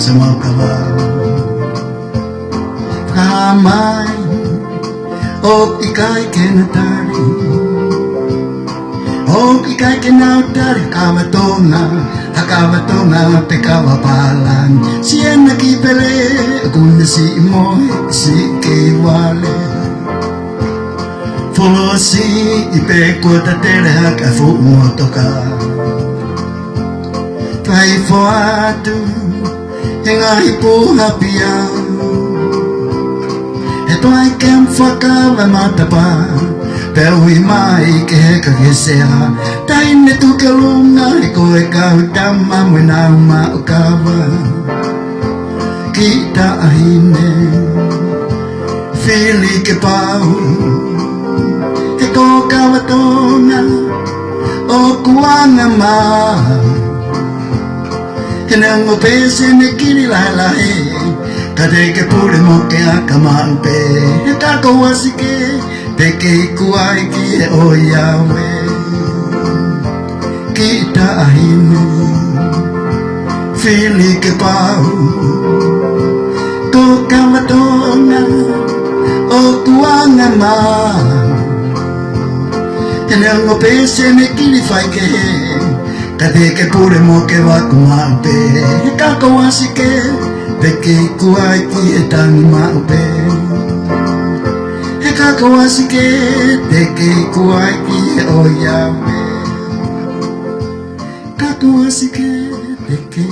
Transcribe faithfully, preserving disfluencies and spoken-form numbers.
Samau kava. Fakahā mai, ʻoku ʻikai ke na tali. ʻOku ʻikai ke nau tali, kava Tonga, ha kava Tonga pe kava palani. Siana ki Pele, ʻoku na siʻi mohe, siʻi kei vale. Folosi i pe kuo tatele hake ʻa e fuʻu motoka. Fai foatu he ngaahi puha pia. He toai ke fakava matapā, pea ui mai ke heka ke sea. Taʻahine tuku ki lunga, he ko e kau tama mo ʻenau maʻu kava. Kiʻi taʻahine, fili ke pau, he ko kava Tonga ʻoku anga mā. He neongo pē senekili lahilahi, ka te ke pule mo ke aka maʻu pē. He ka ko Uasike, te ke ikuai ki he ʻOiauē. Kiʻi taʻahine, fili ke pau, ko kava Tonga ʻoku anga mā. He neongo pē senekili faikehe, ka te ke pule mo ke vaku maʻu pē. He ka ko Uasike, te ke ikuai ki he tangi maʻu pē. He ka ko Uasike, te ke ikuai ki he ʻOiauē. Ka ko Uasike, te ke